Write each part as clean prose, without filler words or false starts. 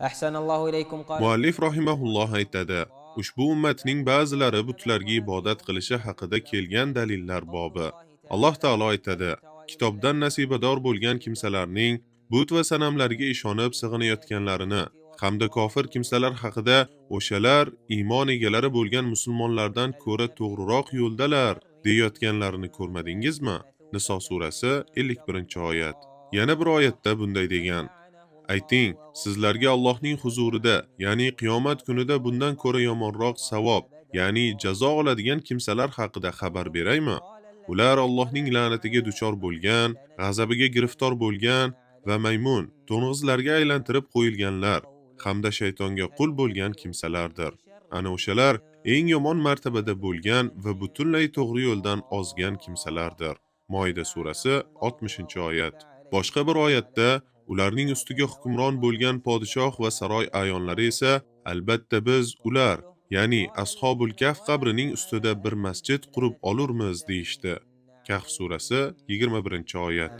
Ahsanallohu ilaykum. Muallif rahimahulloh aytadi: ushbu ummatning ba'zilari butlarga ibodat qilishi haqida kelgan dalillar bobi. Alloh taolo aytadi: kitobdan nasibador bo'lgan kimsalarning but va sanamlarga ishonib sig'inayotganlarini hamda kofir kimsalar haqida o'shalar iymon egalari bo'lgan musulmonlardan ko'ra to'g'riroq yo'ldalar deyayotganlarini ko'rmadingizmi? Niso surasi 51-oyat. Yana bir oyatda bunday degan: ayting, sizlarga Allohning huzurida, ya'ni qiyomat kunida bundan ko'ra yomonroq savob, ya'ni jazo oladigan kimsalar haqida xabar beraymi? Ular Allohning la'natiga duchor bo'lgan, g'azabiga giriftor bo'lgan va maymun, to'ng'izlarga aylantirib qo'yilganlar hamda shaytonga qul bo'lgan kimsalardir. Ana o'shalar eng yomon martabada bo'lgan va butunlay to'g'ri yo'ldan ozgan kimsalardir. Moida surasi 60-oyat. Boshqa bir oyatda ularning ustiga hukmron bo'lgan podshoh va saroy a'yonlari esa albatta biz ular, ya'ni Ashobul Kahf qabrining ustida bir masjid qurib olurmiz deyishdi. Kahf surasi 21-oyat.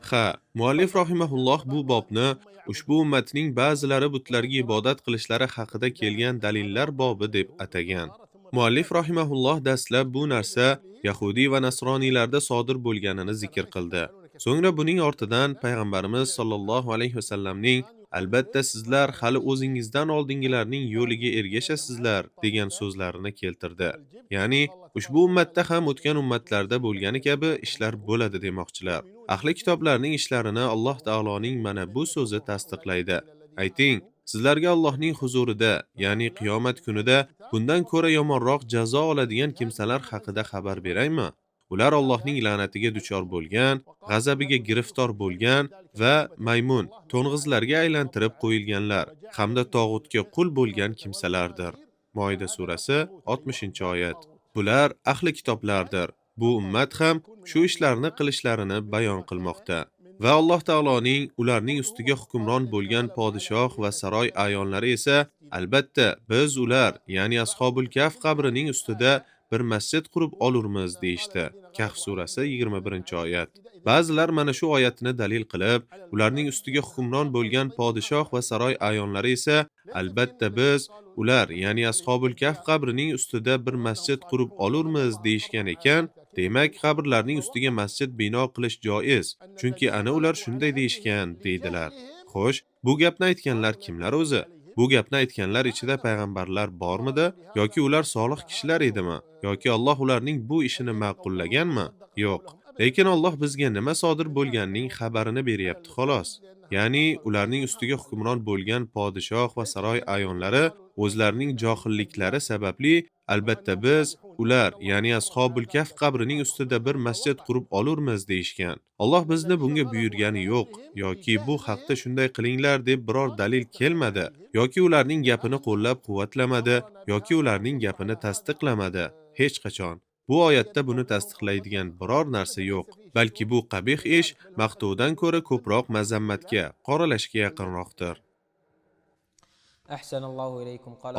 Ha, muallif rahimahulloh bu bobni ushbu ummatning ba'zilari butlarga ibodat qilishlari haqida kelgan dalillar bobi deb atagan. Muallif rahimahulloh dastlab bu narsa yahudiy va nasroniylarda sodir bo'lganini zikr qildi. So'ngra buning ortidan payg'ambarimiz sollallohu alayhi vasallamning albatta sizlar hali o'zingizdan oldingilarning yo'liga ergashasizlar degan so'zlarini keltirdi. Ya'ni ushbu ummatda ham o'tgan ummatlarda bo'lgani kabi ishlar bo'ladi demoqchilar. Ahli kitoblarning ishlarini Alloh taoloning mana bu so'zi tasdiqlaydi. Ayting, sizlarga Allohning huzurida, ya'ni qiyomat kunida bundan ko'ra yomonroq jazo oladigan kimsalar haqida xabar beraymi? Ular Allohning la'natiga duchor bo'lgan, g'azabiga giriftor bo'lgan va maymun, to'ng'izlarga aylantirib qo'yilganlar hamda tog'utga qul bo'lgan kimsalardir. Moida surasi 60-oyat. Bular ahli kitoblardir. Bu ummat ham shu ishlarni qilishlarini bayon qilmoqda. Va Alloh taoloning ularning ustiga hukmron bo'lgan podshoh va saroy a'yonlari esa albatta biz ular, ya'ni Ashobul Kahf qabrining ustida bir masjid qurib olurmiz deyishdi. Kahf surasi 21-oyat. Ba'zilar mana shu oyatni dalil qilib, ularning ustiga hukmron bo'lgan podshoh va saroy a'yonlari esa albatta biz ular, ya'ni Ashobul Kahf qabrining ustida bir masjid qurib olurmiz deyishgan ekan, demak qabrlarning ustiga masjid bino qilish joiz, chunki ana ular shunday deyishgan deydilar. Xo'sh, bu gapni aytganlar kimlar o'zi? Bu gapni aytganlar ichida payg'ambarlar bormidi yoki ular solih kishilar edimi? Yoki Alloh ularning bu ishini ma'qullaganmi? Yo'q. Lekin Alloh bizga nima sodir bo'lganining xabarini beryapti xolos. Ya'ni ularning ustiga hukmron bo'lgan podshoh va saroy a'yonlari o'zlarining johilliklari sababli albatta biz ular, ya'ni Ashobul Kahf qabrining ustida bir masjid qurib olurmiz deyishgan. Alloh bizni bunga buyurgani yo'q yoki bu haqda shunday qilinglar deb biror dalil kelmadi yoki ularning gapini qo'llab-quvvatlamadi yoki ularning gapini tasdiqlamadi hech qachon. Bu oyatda buni tasdiqlaydigan biror narsa yo'q, balki bu qabih ish maqtovdan ko'ra ko'proq mazammatga, qoralashga yaqinroqdir.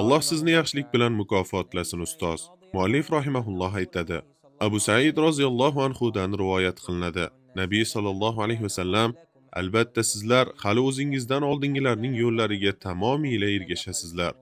Alloh sizni yaxshilik bilan mukofotlasin ustoz. Muallif rahimahulloh aytadi: Abu Said roziyallohu anhu dan rivoyat qilinadi. Nabiy sallallohu alayhi vasallam albatta sizlar hali o'zingizdan oldingilarning yo'llariga tamomila ergashasizlar.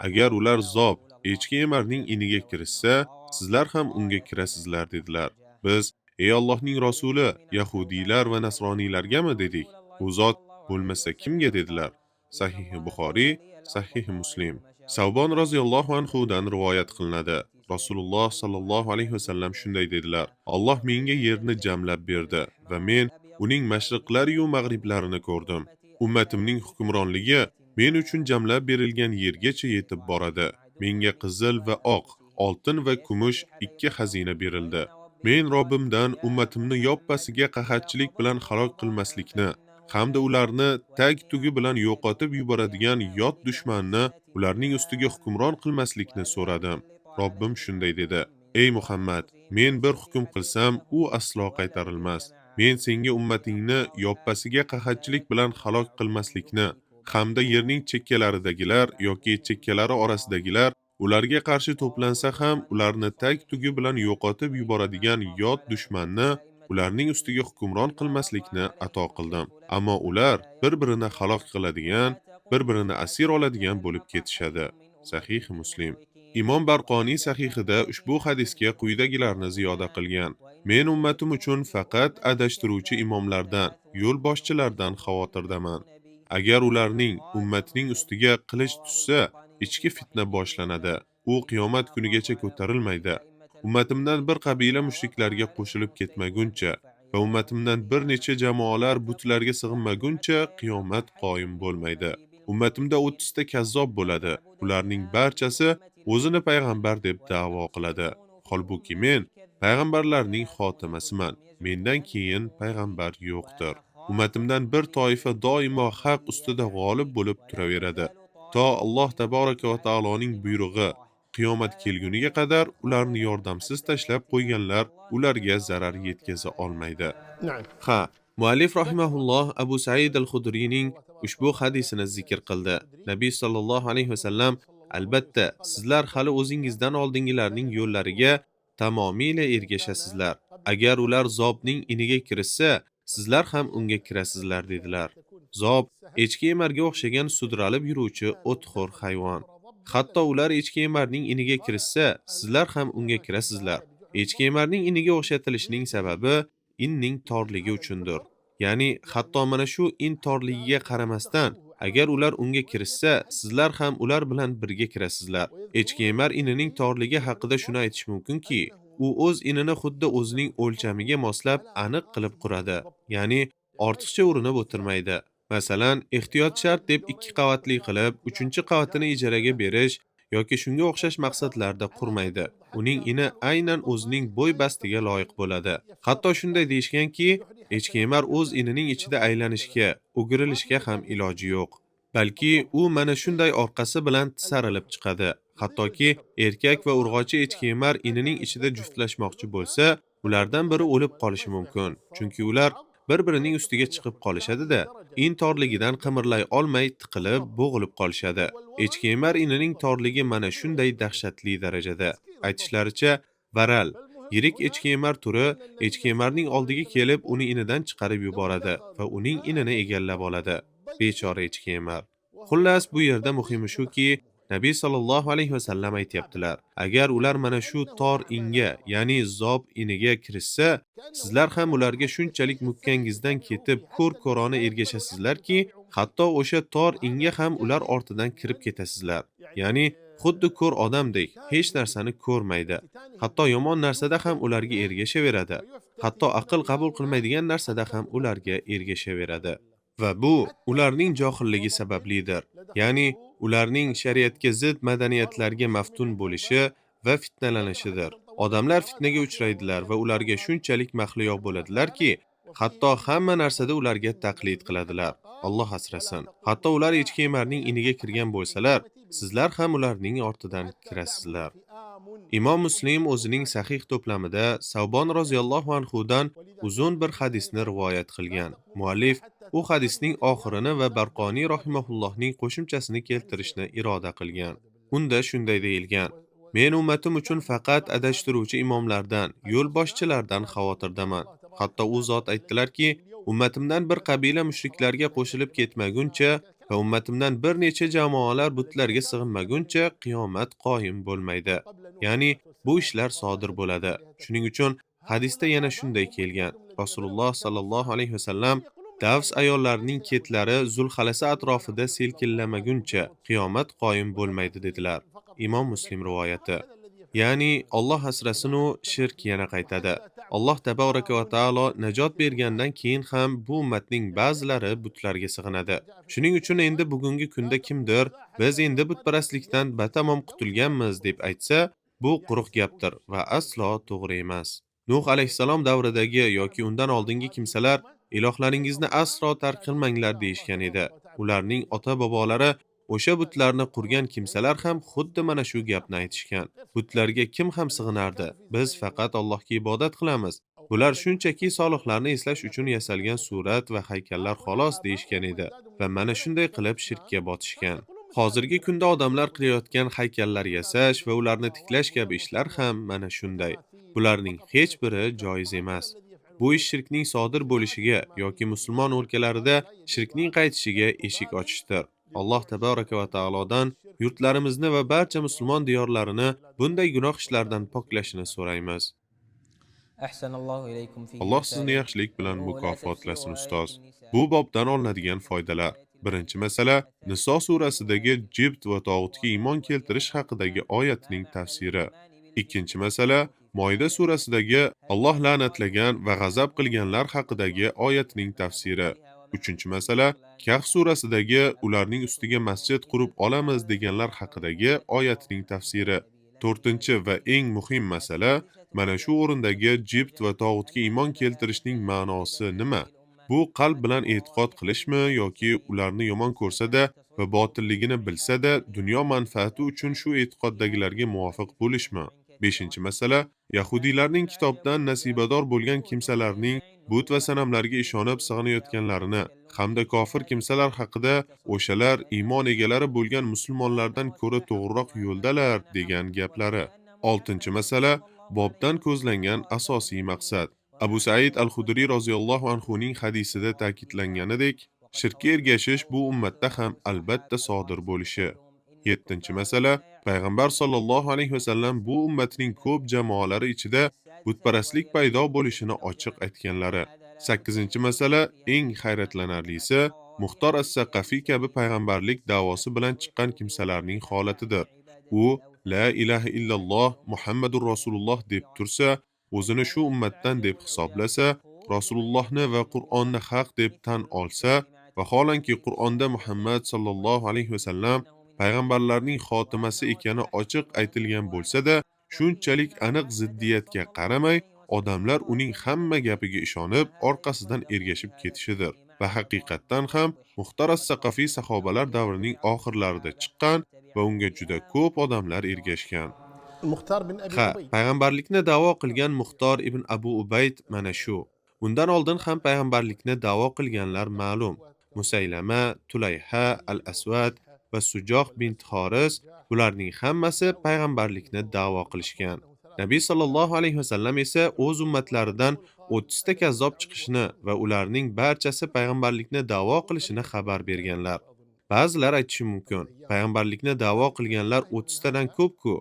Agar ular zob, echki emarning iniga kirishsa, sizlar ham unga kirasizlar dedilar. Biz ey Allohning rasuli, yahudiylar va nasroniylargami dedik. U zot bo'lmasa kimga dedilar. Sahih Buxoriy, Sahih Muslim. Savbon roziyallohu anhu dan rivoyat qilinadi. Rasululloh sallallohu alayhi vasallam shunday dedilar: Alloh menga yerni jamlab berdi va men uning mashriqlari-yu mag'riblarini ko'rdim. Ummatimning hukmronligi men uchun jamlab berilgan yergacha yetib boradi. Menga qizil va oq, oltin va kumush ikki xazina berildi. Men Robbimdan ummatimni yoppasiga qahatchilik bilan halok qilmaslikni hamda ularni tag tugi bilan yo'qotib yuboradigan yot dushmanni ularning ustiga hukmron qilmaslikni so'radim. Robbim shunday dedi: Ey Muhammad, men bir hukm qilsam, u aslo qaytarilmas. Men senga ummatingni yoppasiga qahatchilik bilan halok qilmaslikni hamda yerning chekkalaridagilar yoki chekkalari orasidagilar ularga qarshi to'plansa ham ularni tag tugi bilan yo'qotib yuboradigan yot dushmanni ularning ustiga hukmron qilmaslikni ato qildim. Ammo ular bir-birini halok qiladigan, bir-birini asir oladigan bo'lib ketishadi. Sahih Muslim. Imom Barqoniy sahihida ushbu hadisga quyidagilarni ziyoda qilgan: Men ummatim uchun faqat adashtiruvchi imomlardan, yo'lboshchilardan xavotirdaman. Agar ularning ummatining ustiga qilich tushsa, ichki fitna boshlanadi. U qiyomat kunigacha ko'tarilmaydi. Ummatimdan bir qabila mushriklarga qo'shilib ketmaguncha va ummatimdan bir necha jamoalar butlarga sig'inmaguncha qiyomat qoyim bo'lmaydi. Ummatimda 30 ta kazzob bo'ladi. Ularning barchasi o'zini payg'ambar deb da'vo qiladi. Holbuki men payg'ambarlarning xotimasiman. Mendan keyin payg'ambar yo'qdir. Ummatimdan bir toifa doimo haq ustida g'olib bo'lib turaveradi. To Alloh taboraka va taoloning buyrug'i qiyomat kelguniga qadar ularni yordamsiz tashlab qo'yganlar ularga zarar yetkaza olmaydi. نعم. Ha, muallif rahimahulloh Abu Said al-Xudriyning ushbu hadisini zikr qildi. Nabiy sallallohu alayhi vasallam: albatta, sizlar hali o'zingizdan oldingilarning yo'llariga tamomila ergashasizlar. Agar ular zobning iniga kirishsa, sizlar ham unga kirasizlar dedilar. Zob echki emarga o'xshagan sudralib yuruvchi o'txo'r hayvon. Hatto ular echki emarning iniga kirishsa, sizlar ham unga kirasizlar. Echki emarning iniga o'xshatilishining sababi inning torligi uchundir. Ya'ni hatto mana shu in torligiga qaramasdan, agar ular unga kirishsa, sizlar ham ular bilan birga kirasizlar. Echki emar inining torligi haqida shuni aytish mumkinki, u o'z inini xuddi o'zining o'lchamiga moslab aniq qilib quradi. Ya'ni ortiqcha urinib o'tirmaydi. Masalan, ehtiyot shart deb 2 qavatli qilib, 3-qavatini ijaraga berish yoki shunga o'xshash maqsadlarda qurmaydi. Uning ini aynan o'zining bo'y bastiga loyiq bo'ladi. Hatto shunday deyishganki, echki emar o'z inining ichida aylanishga, o'girilishga ham iloji yo'q. Balki u mana shunday orqasi bilan tisarilib chiqadi. Hattoki erkak va urg'ochi echki emar inining ichida juftlashmoqchi bo'lsa, ulardan biri o'lib qolishi mumkin. Chunki ular bir-birining ustiga chiqib qolishadi-da, in torligidan qimirlay olmay tiqilib, bo'g'ilib qolishadi. Echki emar inining torligi mana shunday dahshatli darajada. Aytishlaricha, varal, yirik echki emar turi echki emarning oldiga kelib, uni inidan chiqarib yuboradi va uning inini egallab oladi. Bechora echki emar. Xullas, bu yerda muhimi shuki, Nabiy sallallohu alayhi vasallam aytyaptilar: agar ular mana shu tor inga, ya'ni zob iniga kirishsa, sizlar ham ularga shunchalik mukkangizdan ketib ko'r-ko'rona ergashasizlarki, hatto o'sha tor inga ham ular ortidan kirib ketasizlar. Ya'ni xuddi ko'r odamdek hech narsani ko'rmaydi. Hatto yomon narsada ham ularga ergashaveradi. Hatto aql qabul qilmaydigan narsada ham ularga ergashaveradi. Va bu ularning johilligi sabablidir. Ya'ni ularning shariatga zid madaniyatlarga maftun bo'lishi va fitnalanishidir. Odamlar fitnaga uchraydilar va ularga shunchalik mahliyo bo'ladilarki, hatto hamma narsada ularga taqlid qiladilar. Alloh asrasin. Hatto ular echki emarning iniga kirgan bo'lsalar, sizlar ham ularning ortidan kirasizlar. Imom Muslim o'zining sahih to'plamida Savbon roziyallohu anhu dan uzun bir hadisni rivoyat qilgan. Muallif u hadisning oxirini va Barqoniy rahimahullohning qo'shimchasini keltirishni iroda qilgan. Unda shunday deyilgan: Men ummatim uchun faqat adashtiruvchi imomlardan, yo'lboshchilardan xavotirdaman. Hatto u zot aytdilarki, ummatimdan bir qabila mushriklarga qo'shilib ketmaguncha va ummatimdan bir necha jamoalar butlarga sig'inmaguncha qiyomat qoyim bo'lmaydi. Ya'ni bu ishlar sodir bo'ladi. Shuning uchun hadisda yana shunday kelgan: Rasululloh sallallohu alayhi vasallam Davs ayollarining ketlari Zulxalasa atrofida selkillamaguncha qiyomat qoyim bo'lmaydi dedilar. Imom Muslim rivoyati. Ya'ni Alloh asrasin-u shirk yana qaytadi. Alloh taboraka va taolo najot bergandan keyin ham bu ummatning ba'zilari butlarga sig'inadi. Shuning uchun endi bugungi kunda kimdir biz endi butparastlikdan batamom qutulganmiz deb aytsa, bu quruq gapdir va aslo to'g'ri emas. Nuh alayhissalom davridagi yoki undan oldingi kimsalar ilohlaringizni aslo tark qilmanglar deyishgan edi. Ularning ota-bobolari o'sha butlarni qurgan kimsalar ham xuddi mana shu gapni aytishgan. Butlarga kim ham sig'inardi? Biz faqat Allohga ibodat qilamiz. Bular shunchaki solihlarni eslash uchun yasalgan surat va haykallar xolos deyishgan edi va mana shunday qilib shirkka botishgan. Hozirgi kunda odamlar qilayotgan haykallar yasash va ularni tiklash kabi ishlar ham mana shunday. Bularning hech biri joiz emas. Bu ish shirkning sodir bo'lishiga yoki musulmon o'lkalarida shirkning qaytishiga eshik ochishdir. Alloh taboraka va taolodan yurtlarimizni va barcha musulmon diyorlarini bunday gunoh ishlardan poklashini so'raymiz. Alloh sizni yaxshilik bilan mukofotlasin, ustoz. Bu bobdan olinadigan foydalar. Birinchi masala, Niso surasidagi jibt va tog'utga iymon keltirish haqidagi oyatning tafsiri. Ikkinchi masala, Moida surasidagi Alloh la'natlagan va g'azab qilganlar haqidagi oyatning tafsiri. Uchinchi masala, Kahf surasidagi ularning ustiga masjid qurib olamiz deganlar haqidagi oyatning tafsiri. To'rtinchi va eng muhim masala, mana shu o'rindagi jibt va tog'utga iymon keltirishning ma'nosi nima? Bu qalb bilan e'tiqod qilishmi yoki ularni yomon ko'rsa-da va botilligini bilsa-da dunyo manfaati uchun shu e'tiqoddagilarga muvofiq bo'lishmi? Beshinchi masala, yahudiylarning kitobdan nasibador bo'lgan kimsalarning but va sanamlarga ishonib sig'inayotganlarini hamda kofir kimsalar haqida o'shalar iymon egalari bo'lgan musulmonlardan ko'ra to'g'riroq yo'ldalar degan gaplari. Oltinchi masala, bobdan ko'zlangan asosiy maqsad. Abu Said al-Xudriy roziyallohu anhu ning hadisida ta'kidlanganidek, shirkka ergashish bu ummatda ham albatta sodir bo'lishi. Yettinchi masala, payg'ambar sollallohu alayhi vasallam bu ummatning ko'p jamoalari ichida butparastlik paydo bo'lishini ochiq aytganlari. Sakkizinchi masala, eng hayratlanarlisi, Muxtor as-Saqafiy kabi payg'ambarlik da'vosi bilan chiqqan kimsalarning holatidir. U la ilaha illalloh Muhammadur Rasululloh deb tursa, o'zini shu ummatdan deb hisoblasa, Rasulullohni va Qur'onni haq deb tan olsa, vaholanki Qur'onda Muhammad sollallohu alayhi vasallam payg'ambarlarning xotimasi ekani ochiq aytilgan bo'lsa-da, shunchalik aniq ziddiyatga qaramay, odamlar uning hamma gapiga ishonib, orqasidan ergashib ketishidir. Va haqiqatdan ham Muxtor as-Saqafiy sahobalar davrining oxirlarida chiqqan va unga juda ko'p odamlar ergashgan. Ha, payg'ambarlikni da'vo qilgan Muxtor ibn Abu Ubayd mana shu. Undan oldin ham payg'ambarlikni da'vo qilganlar ma'lum. Musaylama, Tulayha, Al-Asvad va Sujoh bint Xoris, bularning hammasi payg'ambarlikni da'vo qilishgan. Nabiy sollallohu alayhi vasallam esa o'z ummatlaridan 30 ta kazzob chiqishini va ularning barchasi payg'ambarlikni da'vo qilishini xabar berganlar. Ba'zilar aytishi mumkin, payg'ambarlikni da'vo qilganlar 30 tadan ko'p-ku.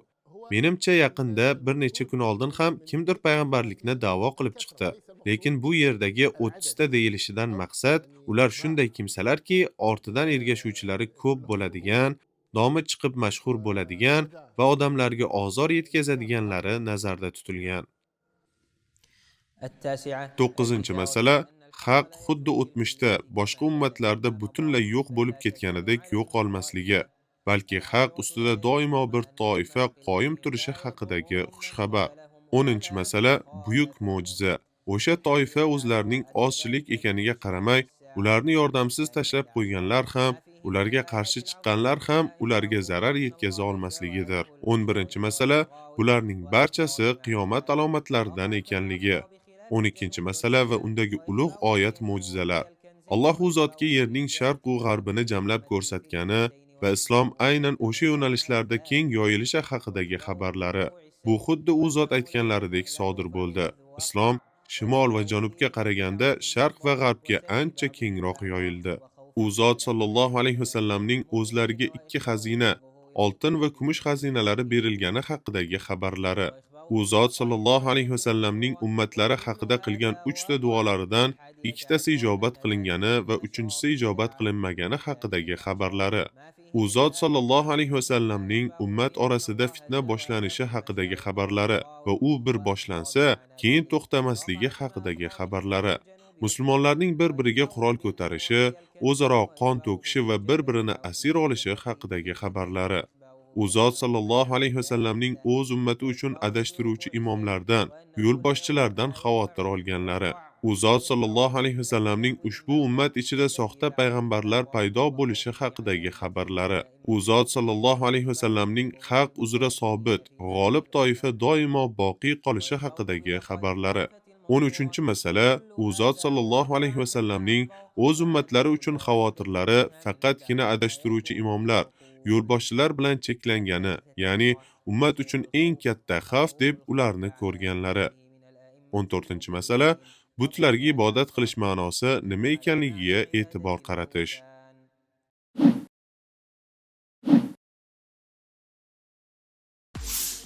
Menimcha yaqinda bir necha kun oldin ham kimdir payg'ambarlikni da'vo qilib chiqdi. Lekin bu yerdagi 30 ta deyilishidan maqsad ular shunday kimsalarki, ortidan ergashuvchilari ko'p bo'ladigan, nomi chiqib mashhur bo'ladigan va odamlarga ozor yetkazadiganlari nazarda tutilgan. 9 masala, haq xuddi o'tmishda boshqa ummatlarda butunlay yo'q bo'lib ketganidek yo'qolmasligi, balki haq ustida doimo bir toifa qoyim turishi haqidagi xushxabar. 10 masala, buyuk mo'jiza. O'sha toifa o'zlarining ozchilik ekaniga qaramay, ularni yordamsiz tashlab qo'yganlar ham, ularga qarshi chiqqanlar ham ularga zarar yetkaza olmasligidir. 11 masala, bularning barchasi qiyomat alomatlaridan ekanligi. 12 masala va undagi ulug' oyat mo'jizalar. Alloh u zotga yerning sharq u g'arbini jamlab ko'rsatgani va islom aynan o'sha yo'nalishlarda keng yoyilishi haqidagi xabarlari. Bu xuddi u zot aytganlaridek sodir bo'ldi. Islom shimol va janubga qaraganda sharq va g'arbga ancha kengroq yoyildi. U zot sollallohu alayhi vasallamning o'zlariga 2 xazina, oltin va kumush xazinalari berilgani haqidagi xabarlari. U zot sollallohu alayhi vasallamning ummatlari haqida qilgan 3 ta duolaridan 2 tasi ijobat qilingani va 3-chisi ijobat qilinmagani haqidagi xabarlari. U zot sollallohu alayhi vasallamning ummat orasida fitna boshlanishi haqidagi xabarlari va u bir boshlansa, keyin to'xtamasligi haqidagi xabarlari. Musulmonlarning bir-biriga qurol ko'tarishi, o'zaro qon to'kishi va bir-birini asir olishi haqidagi xabarlari. U zot sollallohu alayhi vasallamning o'z ummati uchun adashtiruvchi imomlardan, yo'lboshchilardan xavotir olganlari. U zot sollallohu alayhi vasallamning ushbu ummat ichida soxta payg'ambarlar paydo bo'lishi haqidagi xabarlari. U zot sollallohu alayhi vasallamning haq uzra sobit, g'olib toifa doimo boqiy qolishi haqidagi xabarlari. 13 masala, u zot sollallohu alayhi vasallamning o'z ummatlari uchun xavotirlari faqatgina adashtiruvchi imomlar, yo'lboshchilar bilan cheklangani, ya'ni ummat uchun eng katta xavf deb ularni ko'rganlari. 14 masala, butlarga ibodat qilish ma'nosi nima ekanligiga e'tibor qaratish.